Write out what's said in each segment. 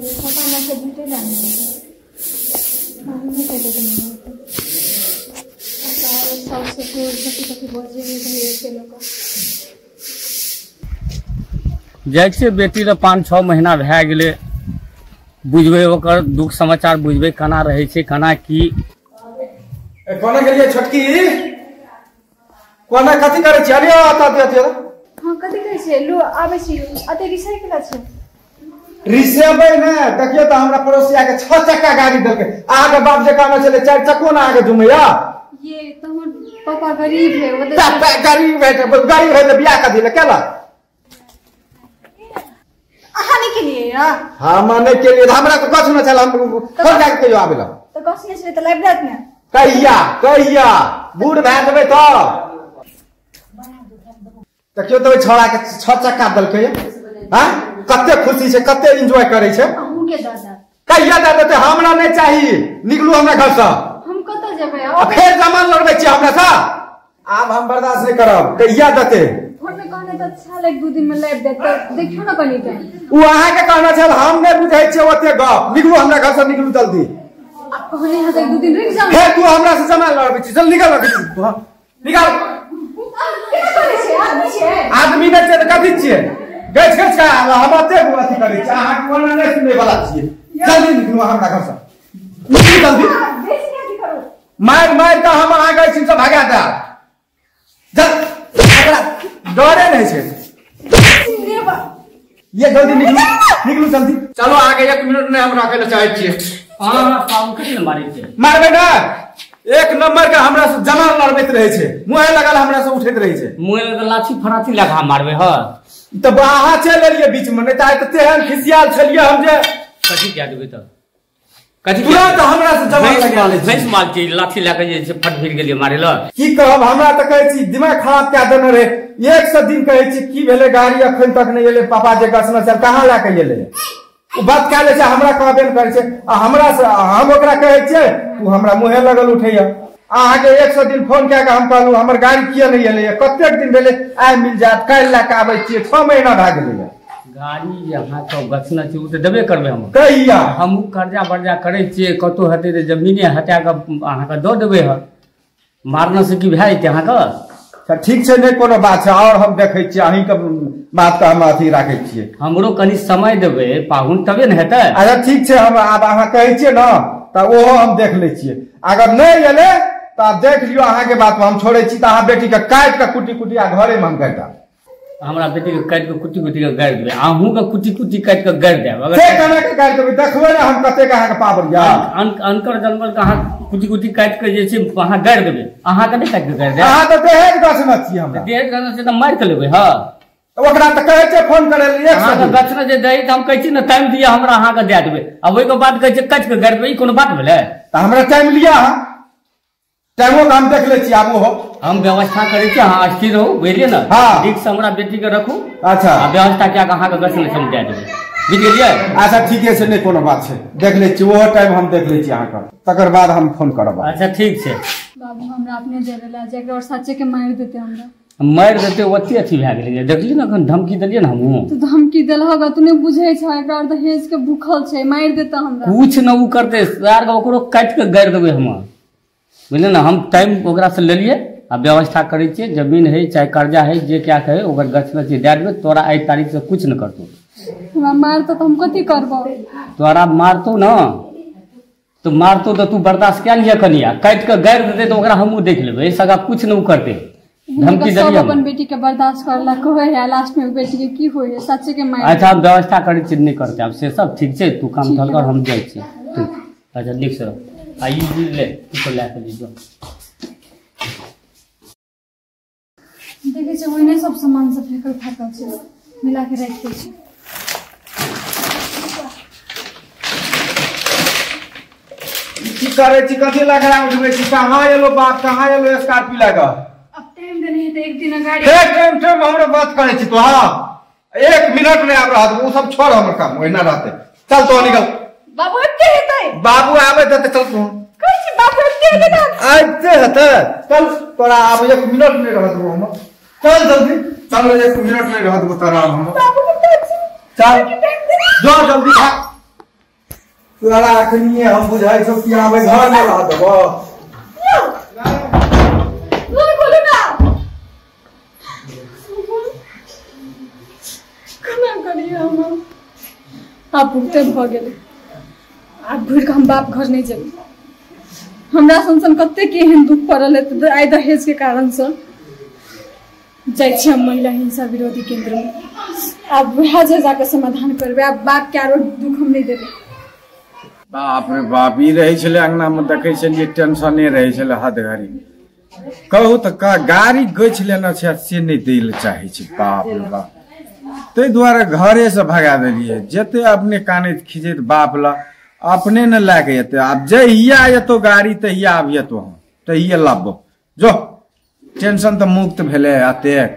गेलै, पापा हमरा से भेटै ला नहि, मालूमे कहि देबै। साउस ससुर कथी कथी बजै है के लोक। जाइ छियै बेटी लए 5-6 महीना भए गेलै, बुझबै ओकर दुख समाचार, बुझबै केना रहै छै केना की। कोना गेलियै छोटकी, कोना कथी करै छियै? अलियो अतऽ अतऽ अतऽ। हँ कथी कहै छियै? लो आबै छी। अते रिसाइ केला छै? रिसेबै ने, देखियौ तऽ हमरा पड़ोसिया के 6 चक्का गाड़ी देलकै। अहाँके बाप जे कहने छलै 4 चक्को ने अहाँके जुमैया। ये तऽ हमर पापा गरीब है। गरीब है, गरीब है तऽ बियाह कथी लए केलक? अहाँ नहि केलियै या? हम नहि केलियै, हमरा तऽ गछ नहि छल, हम फोन कए कऽ कहियो आबै लए। तऽ गछ नहि छलै तऽ लाबि देत ने। कहिया कहिया बूढ़ भए जेबै तऽ? देखियौ तऽ ओहि छौड़ा के 6 चक्का देलकै। हँ कते खुशी छै, कते एंजॉय करै छै। अहूँके दऽ देत। कहिया दऽ देतै? हमरा नहि चाही, निकलू हमरा घरसँ। हम कतऽ जेबै? आ फेर जमान लड़बै छियै हमरा सँ? आब हम बर्दाश्त नहि करब। कहिया देतै? फोन में कहने तऽ छल 1-2 दिन में लाबि देत, तऽ देखियौ ने कनि टाइम। ओ अहाँके कहना छल, हम नहि बुझै छियै ओते गप। निकलू हमरा घरसँ, निकलू जल्दी। आ कहने है तऽ 1-2 दिन रुकि जाउ। हे तू हमरा से जमान लड़बै छी, चल निकल, निकल। आदमी नहि छियै तऽ कथी छियै? गछ गछ का हम ओते अथी करै छियै, अहाँके कोना नहि सुनै वाला छियै। जल्दी निकलू हमरा घरसँ, निकलू जल्दी। मारि मारि कऽ हम अहाँके एहि चीजसँ भगा देब। चल, डरे नहि छै। ये जल्दी निकलू, निकलू जल्दी। चलो आगे 1 मिनट नहि हम राखै लए चाहै छियै। अहाँ पाहुन कथी लए मारै छियै? मारबै ने, 1 नंबर के हमरा से जमान लड़बैत रहै छै, मुँहे लगल हमरा से उठैत रहै छै। मुँहे लगल लाठी फराठी लगा मारबै। हँ तऽ अहाँ चलि एलियै बीच में, नहि तऽ आइ तऽ तेहन खिसियाल छलियै हम जे कथी कए देबै तऽ कथी तुरंत हमरा से जमान लगा लै छै। भैंस माल छी, लाठी लए कऽ जे छै फट भिड़ गेलियै मारै लए। की कहब, हमरा तऽ कहै छी दिमाग खराब कए देने रहै। 100 दिन कहै छी की भेलै गाड़ी अखन तक नहि एलै, पापा जे गछने छल कहाँ लए कऽ एलै? ओ बात कए लै छै, हमरा कहबे नहि करै छै। आ हमरा से हम ओकरा कहै छियै, ओ हमरा मुँहे लगल उठैया। अहाँके 100 दिन फोन कए कऽ हम कहलहुँ हमर गाड़ी किए नहि एलैया, कतेक दिन भेलै, आइ मिल जायत काल्हि लए कऽ आबै छियै, 6 महीना भए गेलैया। गाड़ी जे अहाँके गछने छी ओ तऽ देबे करबै हम। कहिया? हमहूँ कर्जा बर्जा करै छियै, कतहु हेतै तऽ जमीने हटा कऽ अहाँके दऽ देबै। हँ मारने से की भए जेतै अहाँके? तऽ ठीक छै, नहि कोनो बात छै। आओर हम देखै छियै अहीँके बातके हम अथी राखै छियै। हमरो कनि समय देबै पाहुन तबे ने हेतै। अच्छा ठीक छै, हम आब अहाँ कहै छियै ने तऽ ओहो हम देख लै छियै। अगर नहि एलै तऽ आब देख लियौ, अहाँके बात हम छोड़ै छी तऽ अहाँ बेटीके काटि कऽ कुटी कुटी आ घरेमे हम गाड़ि देब। हमरा बेटीके काटि कऽ कुटी कुटी कऽ गाड़ि देबै, अहूँके कुटी कुटी काटि कऽ गाड़ि देब। अगर से केना कऽ गाड़ि देबै? देखबै ने हम कतेक अहाँके पावर यऽ। अनकर जानवरके अहाँ कुटी कुटी काटि कऽ जे छै अहाँ गाड़ि देबै, अहाँके नहि काटि कऽ गाड़ि देब। अहाँ तऽ देहेज गछने छियै हमरा। देहेज गछने छियै तऽ मारि कऽ लेबै। हँ ओकरा तऽ कहै छै फोन करै लए 100 अहाँके दिन। गछने जे दै तऽ हम कहै छी ने टाइम दिअ हमरा, अहाँके दए देबै। आ ओहिके बाद कहै छै काटि कऽ गाड़ि देबै, ई कोनो बात भेलै? तऽ हमरा टाइम लिअ, अहाँ टाइमो के हम देख लै छियै। आब ओहो हम व्यवस्था करै छी, अहाँ स्थिर रहू, बुझलियै ने? हँ। ठीक से हमरा बेटीके रखू। अच्छा। आ व्यवस्था कए कऽ अहाँके गछने हम दए देबै, बुझि गेलियै? अच्छा ठीके छै, नहि कोनो बात छै, देख लै छियै ओहो टाइम हम देख लै छियै अहाँके, तकर बाद हम फोन करब। अच्छा ठीक छै। बाबू हमरा अपने जरे ला जेकरा और सच्चे के मारि देते हमरा। मारि देते ओते अथी भए गेलै, देखलियै ने एखन धमकी देलियै ने हमहूँ। तू धमकी देलहक, तू नहि बुझै छ एकरा और दहेज के भूखल छै, मारि देता हमरा। कुछ न उ करतै, सार के ओकरो काटि कऽ गाड़ि देबै हम, बुझलियै ने? हम टाइम ओकरासँ लेलियै आ व्यवस्था करै छियै, जमीन है चाहे कर्जा है जे क्या कहै ओकर गछने छियै दए देबै। तोरा एहि तारीखसँ कुछ नहि करतौ। हमरा मारतौ तऽ हम कथी करबौ? तोरा मारतौ ने तऽ मारतौ तऽ तू बर्दाश्त कए लिअ कनि, आ काटि कऽ गाड़ि देतै तऽ ओकरा हमहूँ देख लेबै, एहि सगा कुछ नहि ओ करतै। धमकी सब देलियै अपन हम। बेटी के बर्दाश्त करला कहै है, लास्ट में बेटी के की होय है, सच्चे के मारि। अच्छा हम व्यवस्था करै छियै, नहि करतै आब से सब ठीक छै। तू काम थल कर, हम जाइ छियै। ठीक, अच्छा नीक से रह। आ ई ले तू लए कऽ जो। देखै छियै ओहिने सब सामान सब फेकल फाकल छै, मिला के राखि दै छै। की करै छी, कथी लगा उठबै छी? कहाँ एलो बाप, कहाँ एलो स्कॉर्पियो लए कऽ? अब टाइम देने है तऽ 1 दिन गाड़ी। हे टाइम टाइम हमरा बात करै छी तू? हाँ 1 मिनट नहि आब रहत, ओ सब छोड़ हमर काम ओहिना रहतै। चल तो निकल। बाबू एते हेतै? बाबू आबै देतै, चल तू। कहै छी बाबू एते हेतै तऽ? आबिते हेतै, चल तोरा आब 1 मिनट नहि रहत हम। चल जल्दी चल, 1 मिनट नहि रहत तोरा आब हम। बाबू कतऽ छै? चल जो जल्दी भाग। तोरा अखनिए हम बुझाइ छौ कि आबै घर में रह देबो। खोलू ना, केना करियै हम? आब बहुते भऽ गेलै, आब घुरि कऽ हम बाप घर नहि जेबै। हमरा सन सन कतेक एहन दुख पड़ल है आइ दहेज के कारणसँ। जाइ छी हम महिला हिंसा विरोधी केंद्रमे, आब वएह जे जाकऽ समाधान करबै। आब बापके आरो दुख हम नहि देबै। बाप रे बाप, ई रहै छलै अंगनामे, देखै छलियै टेंशने रहै छलै हद घड़ी। कहू तऽ का गाड़ी गछि लेना छै से नहि दै लए चाहै छै। बाप रे बाप, ताहि दुआरे घरेसँ भगा देलियै। जते अपने कानैत खींचैत बाप लए अपने ने लए के एतै। आब जहिया एतौ गाड़ी तहिया आबियतो हम, तहिये लाबो। जो टेंशन तऽ मुक्त भेलै एतेक।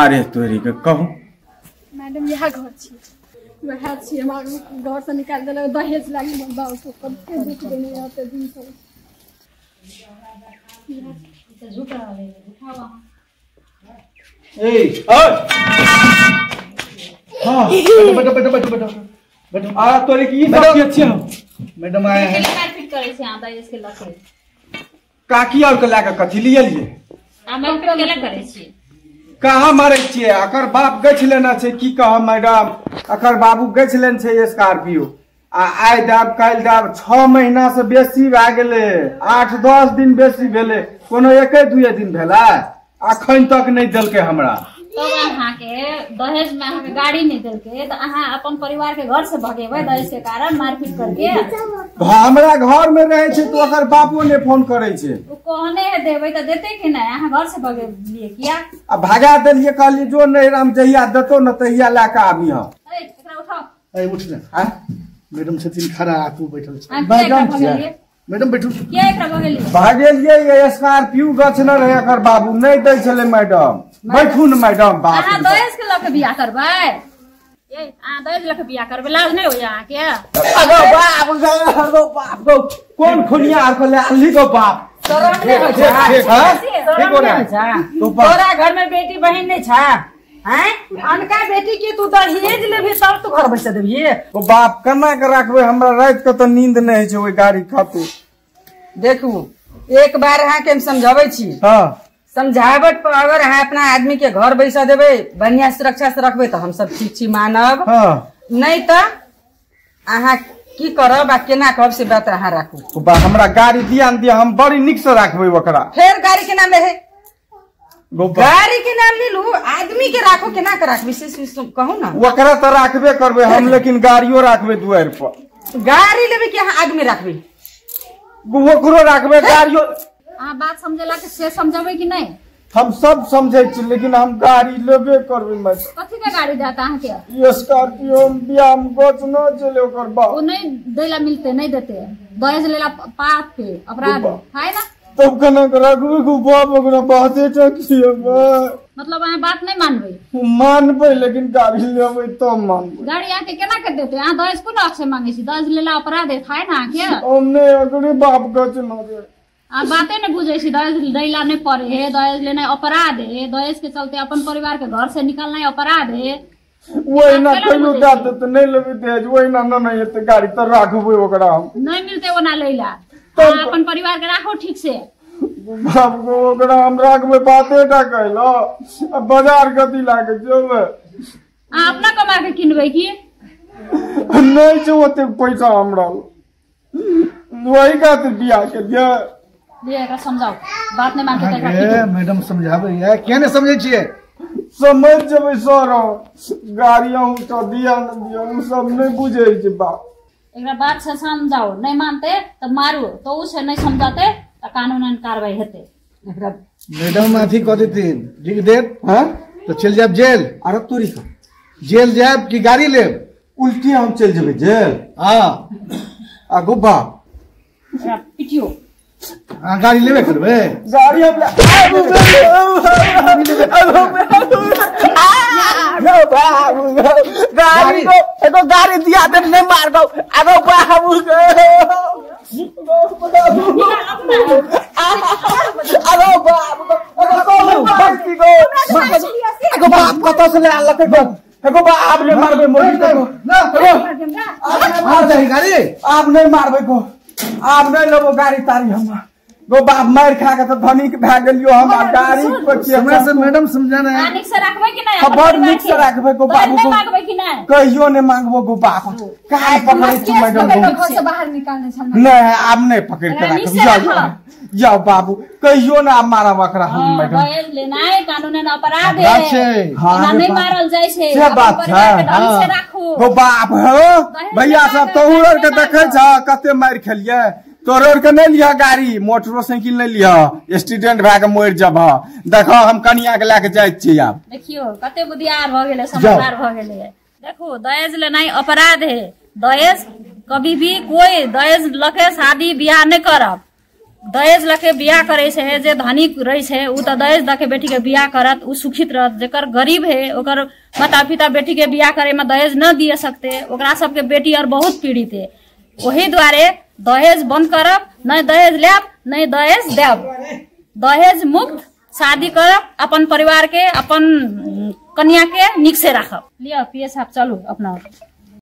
आरे तोरी के कहू मैडम, इएह घर छी, वएह छी। हमरा घरसँ निकालि देलक दहेज लागि बाप कते दुख देने एते दिनसँ। ए हाँ बैठो बैठो बैठो बैठो बैठो। आ तोरे की सब के छियै? मैडम आए हैं। मारपीट करै छै अहाँ दहेज के लके। काकी और के लए के कथी लियलियै? आ मारपीट केला करै छी? कहाँ मारै छियै? अकर बाप गछि लेना छै, की कहब मैडम, अकर बाबू गछि लेने छै स्कॉर्पियो। आ आइ दाब काल्हि दाब, 6 महीना से बेसी भए गेलै, 8-10 दिन बेसी भेलै, कोनो 1-2 दिन भेलै, अखन तक नहि देलकै हमरा। तब अहाँके दहेज में अहाँके गाड़ी नहीं देलकै तऽ अहाँ अपन परिवार के घर से भगेबै दहेज के कारण मारपीट करके? हमरा घर में रहै छै तऽ ओकर बापो नहि फोन करै छै। ओ कहने है देबै तऽ देतै कि नहि? अहाँ घर से भगेलियै किया? आ भगा देलियै, कहलियै जो नैहराम जहिया देतौ ने तहिया लए कऽ आबिहऽ। एकरा उठाउ। ए उठ ने। मैडम छथिन खड़ा, तू बैठल छ। मैडम छियै? मैडम बैठू। किया एकरा भगेलियै? भगेलियै, स्कॉर्पियो गछने रहै एकर बाबू, नहि दै छलै मैडम। बैठू ने मैडम। बाप अहाँ दहेज के लऽ के बियाह करबै? ए अहाँ दहेज लऽ के बियाह करबै, लाज नहि होइया अहाँके? अगो बाप गो, बाप गो, कोन खुनिया आर को ले आनली गो बाप? शरम नहि होइ छै? शरम नहि होइ छै? तोरा घर में बेटी बहिन नहि छै? हैं? अनका बेटी के तू दहेज लेबही तब तू घर बैसा देबही? ओ बाप केना के राखबै? हमरा राति के तऽ नींद नहि होइ छै ओहि गाड़ी खातिर। देखू एक बार अहाँके हम समझाबै छी। हाँ। समझावट पर अगर अहाँ अपना आदमी के घर बैसा देबै, बढ़िया सुरक्षा से रखबै तऽ हम सब ठीक छी मानब। हाँ। नहीं तऽ अहाँ की करब आ केना कहब से बात अहाँ राखू। बा हमरा गाड़ी दिया न दिया, हम बड़ी नीक से राखबै ओकरा। फेर गाड़ी के नाम ले, गाड़ी के नाम ले लू, आदमी के राखू, केना के राखबी से कहू ना। ओकरा तऽ राखबे करबै हम, लेकिन गाड़ियो राखबै दुआरि पर। गाड़ी लेबै कि अहाँ आदमी राखबै? ओकरो राखबै गाड़ियो। अहाँ बात समझेला के से समझेबै कि नहि? हम सब समझै छी, लेकिन हम गाड़ी लेबे करबै मैडम। कथी के गाड़ी देत अहाँके? स्कॉर्पियो बियाह में गछना छलै ओकर बाप। ओ नहि दैला मिलतै, नहि देतै। दहेज लेला पाप पे अपराध है ना? तब केना के राखबै गो बाप? ओकरा बाते टा छियै। मतलब अहाँ बात नहि मानबै? मानबै, लेकिन गाड़ी लेबै तब मानबै। गाड़ी अहाँके केना के देतै? अहाँ दहेज कोन हक से मांगै छी? दहेज लेला अपराध है ना अहाँके? हम नहि, ओकरे बाप गछना छै। आ बाते नहि बुझै छी। दहेज दैला नहि पड़े है, दहेज लेनाइ अपराध है, दहेज के चलते अपन परिवार के घर से निकलनाइ अपराध है। ओहिना कहियो दए देतै नहि लेबै दहेज, ओहिना नहि एतै गाड़ी तऽ राखबै ओकरा हम। नहि मिलतै ओना लैला, अपन परिवार के राखो ठीक से। बाप गो, ओकरा हम राखबै बाते टा कहलो। आ बाजार कथी लागे जेबै? अहाँ अपना कमा के किनबै की? नहि छै ओते पैसा हमरा, वही खातिर बियाह केलियै। एकरा समझाउ, बात नहि मानतै तऽ एकरा मैडम समझाबै है, किया नहि समझै छियै? समझ जेबै सर, गाड़ी अहूँ तऽ दिया न दिया, ओ सब नहि बुझै छै बाप। एकरा बात से समझाउ, नहि मानतै तऽ मारू, तऽ ओ से नहि समझाते तऽ कानूनन कार्रवाई हेतै। एकरा मैडम अथी कऽ देथिन, लिख देत। हाँ? तऽ चलि जायब जेल। अरे तोरी का जेल जायब कि गाड़ी लेब? उल्टी हम चलि जेबै जेल। हाँ। आ गो बाप एकरा पिटियो। अहाँ गाड़ी लेबे करबै? गाड़ी हम गाड़ी एगो गाड़ी दिया दे, नहीं मार दो। अरे बाबू अरे बाप, अरे बाप कतऽ से ले आनलकै? एगो बा आब नै मारबै मोरी के ना मार दही गाड़ी आब नै मारबै गो आब नै लेबो गाड़ी तारी हम गो बाप मार खा के त धनिक भए गेलियो हम आब गाड़ी पर के हमरा से मैडम समझाना है नीक से राखबै कि नहीं बड़ नीक से राखबै गो बाबू नहीं मांगबै कि नहीं कहियो नहीं मांगबो गो बाप काहे पकड़ै छी मैडम घर से बाहर निकालने छल नहीं आब नहीं पकड़ के राखब जाओ जाओ बाबू कहियो ना आब मारब ओकरा हम मैडम दहेज लेनाइ कानूनन अपराध है हां नहीं मारल जाइ छै से बात छै ढंग से राखू गो बाप हो भैया सब तोहर आर के देखै छ कते मारि खेलियै तोहर आर के नहीं लिह गाड़ी मोटरसाइकिल नहीं लिह एक्सीडेंट भए के मरि जबह देखो हम कनिया के लए के जाइ छी आब देखियो कते बुधियार भ गेलै समझदार भ गेलै। देखो दहेज लेनाइ अपराध है। दहेज कभी भी कोई दहेज लके शादी बियाह नहीं करब। दहेज लके बियाह करे छै जे धनिक रहे छै उ त दहेज दके बेटी के बियाह करत उ सुखित रहत। जेकर गरीब है ओकर माता पिता बेटी के बियाह करे में दहेज न दिए सकते ओकरा सबके बेटी और बहुत पीड़ित है। वही द्वारे दहेज बंद करब, नहीं दहेज लेब नहीं दहेज देब, दहेज मुक्त शादी करब, अपन परिवार के अपन कन्या के निक से राखब। लिअ पीए साहब चलू अपना।